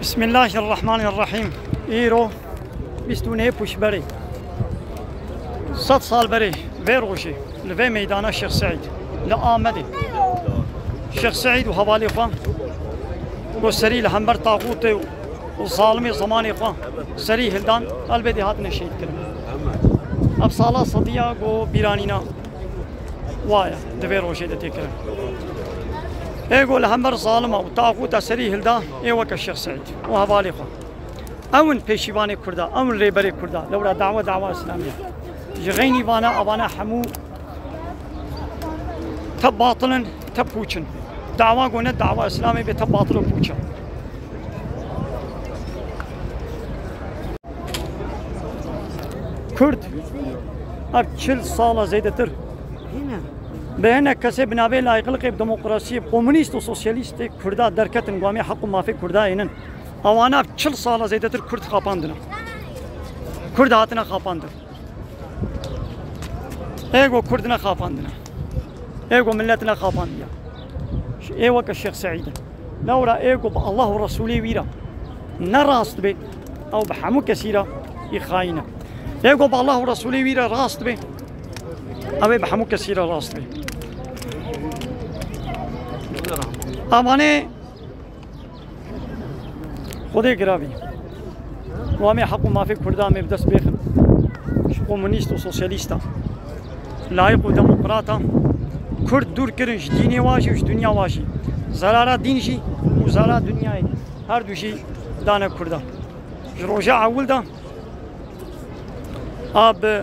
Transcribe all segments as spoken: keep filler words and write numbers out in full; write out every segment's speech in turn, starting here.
Bismillahirrahmanirrahîm. Îro bîst û nehê Pûşberê. Sed sal berê vê rojê li vê meydana Şêx Seîd li Amedê Şêx Seîd û hevalê xwe ku serî li hember taxûtê û zalimê zemanê xwe serî hildan, elbêdê hatine şehîd kirin. Ev sala sediya ku bîranîna wa ye di vê rojê de tê kirin. Ê ku li hember zalima û taxûta serî hilda ê weke Şêx Seîd û hevalê xwe. Ew in pêşîvanê Kurda, ew in rêberê Kurda, lewra dawa, dawa Îslamê. Ji xeynî vana, evana hemû te batil in, te pûç in. Dawa ku ne dawa Îslamê bê, te batil û pûç e. Kurd, ev çil sala zêdetir. Bi hinek kesê bi navê layîqlikê, bi demokrasiyê, komunîst û sosyalîstê Kurda derketin, ku em ê heq û mafê Kurda ênin. Ewana çil sala zêdetir Kurd xapandine. Kurd hatine xapandin. Ê ku Kurd nexapandine. Ê ku millet nexapandiye. Ê weke Şêx Seîd in. Lewra ê ku bi Allah û Resûlê wî re ne rast bê, ew bi hemû kesî re î xayîn e. Ê ku bi Allah û Resûlê wî re rast bê, ew ê bi hemû kesî re rast bê. Evanê Xwedê giravî. Û em ê heq û mafê Kurda em ê bi dest bêxin. Ji komunîst û sosyalîsta, layîq û demokrata Kurd dûr kirin ji dînê wa jî û ji dinya wa jî. Zerara dîn jî û zerara dinyayê her du jî dane Kurda. Ji roja ewil de a bi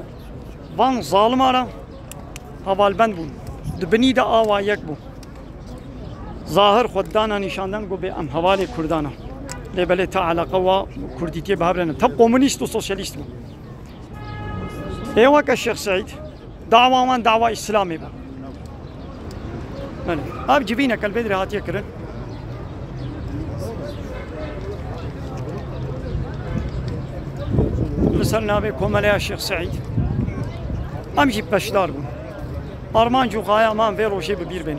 van zalima re hevalbend bûn. Di binî de awa yek bû. Zahir xwe dana nîşandan ku bê em hevalê Kurdan in. Lê belê te eleqe wa Kurdîtiyê bi hev re ne. Te komunîst û sosyalîst bû. Ê weke Şêx Seîd, dawa wan dawa Îslamê bû. Belê. Ev civînek el vê dirê hatiye kirin. Li ser navê Komeleya Şêx Seîd. Em jî beşdar bûn. Armanc û xaya me em vê rojê bi bîr bên.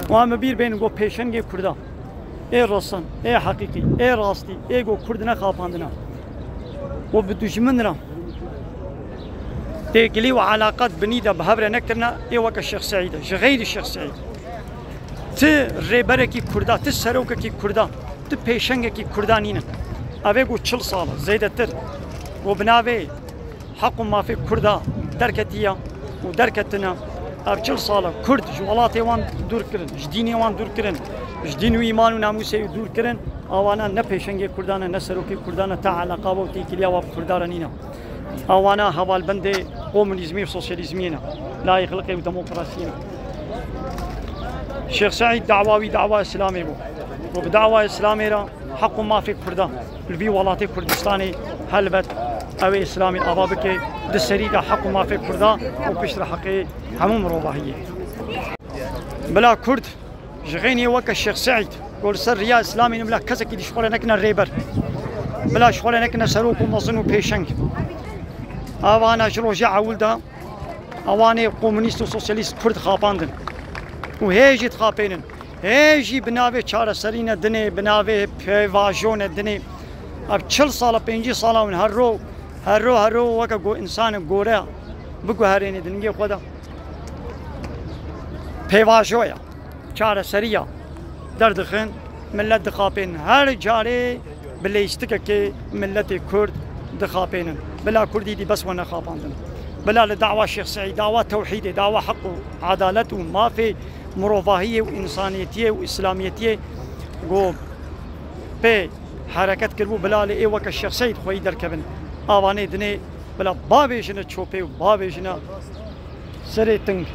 Û em bi bîr bên ku pêşengê Kurda, ê resen, ê heqîqî, ê rastî, ê ku Kurd nexapandine û bi dijmin re têkilî û eleqat binî de bi hev re nekirine, ê weke Şêx Seîd e, ji xeyrî Şêx Seîd. Ti rêberekî Kurda, ti serokekî Kurda, ti pêşengekî Kurda nînin. Ev ê ku çil sal e, zêdetir, ku bi navê heq û mafê Kurda derketiye û derketine. Ev çil sal e Kurd ji welatê wan dûr kirin, ji dînê wan dûr kirin, ji dîn û îman û namûsê wî dûr kirin. Awana ne pêşengê Kurdan e, ne serokê Kurdan e, te eleqa we û têkiliya we bi Kurda re nîne. Awana hevalbendê komunîzmî û sosyalîzmiyê ne, layîqlikê û demokrasiyê ne. Şêx Seîd dawa wî dawa Îslamê bû. Û bi dawa Îslamê re heq û mafê Kurda li vî welatê Kurdistanê helbet ew ê Îslamê ava bike, di serî de heq û mafê Kurda û piştre heqê hemû mirovahiyê. Bila Kurd ji xeynî weke Şêx Seîd ku li ser riya Îslamê ne, bila kesekî dî ji xwe re nekine rêber. Bila ji xwe re nekine serok û mezin û pêşeng. Avana ji roja ewil de awanê komunîst û sosyalîst Kurd xapandin. Û hê jî dixapênin. Hê jî bi navê çareserî ne dinê, bi navê pêvajo ne dinê. Ev çil sala, pêncî sala hûn her ro, her ro, her ro weke go-, însanê gore biguherênê di ningê xwe de. Pêvajoya, çareseriya derdixin, millet dixapênin. Her carê bi leyîstikekê milletê Kurd dixapênin. Bila Kurdî dî bes we nexapandin. Bila li dawa Şêx Seîd, dawa tewhîdê, dawa heq û edalet û mafê mirovahiyê û însaniyetiyê û îslamiyetiyê ku pê hereket kiribû, bila li ê weke Şêx Seîd xweyî derkevin. Avanê dinê bila bavêjine çopê û bavêjine serê ting.